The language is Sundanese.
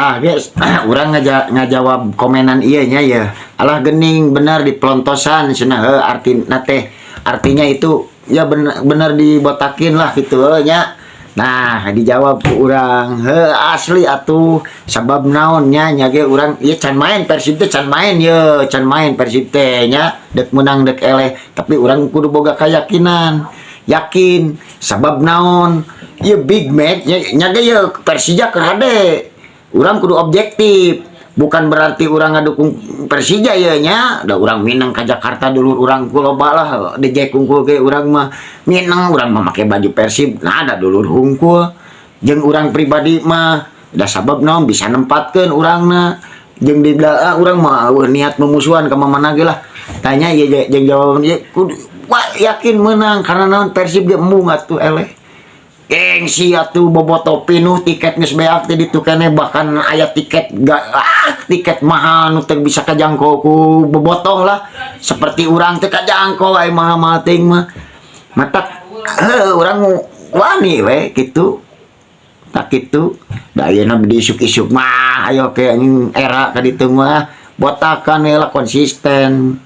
Tah guys, urang ngajawab komenan ieu nya ya. Alah, gening bener dipelontosan cenah, heuh, artina teh artinya itu ya bener, bener dibotakin lah gitu, heuh, nya. Nah, dijawab ku urang, heuh, asli atuh, sabab naon nya, nya ge urang ieu can main Persib teh, can main ye, can main Persib teh nya, dek menang dek eleh, tapi urang kudu boga keyakinan. Yakin sabab naon? Ieu big match nya, nya ge ye Persija keur hade. Urang kudu objektif, bukan berarti urang ngadukung Persija ya nya, da urang minang ka Jakarta, dulur urang ku loba lah, DJ kungkul ge urang mah minang, urang mah make baju Persib. Nah, ada dulur hungkul jeung urang pribadi mah da sabab naon bisa nempatkeun urangna jeung di ah, urang mah euweuh niat memusuhan ka mana ge lah. Tanya ieu jeung jawaban ieu kudu wah, yakin menang karena naon? Persib ge embung atuh eleh, gengsi atuh. Bobotoh pinuh, tiket geus beak teh ditu keneh, bahkan aya tiket gak ah, tiket mahal nu teu bisa kajangkau ku bobotoh lah seperti urang teh kajangkau aya mahal-mahal teuing mah. Matak heuh, urang wani we kitu tak kitu da. Ayeuna di isuk-isuk mah ayo ke anjing era ka ditu mah botakan we lah, konsisten.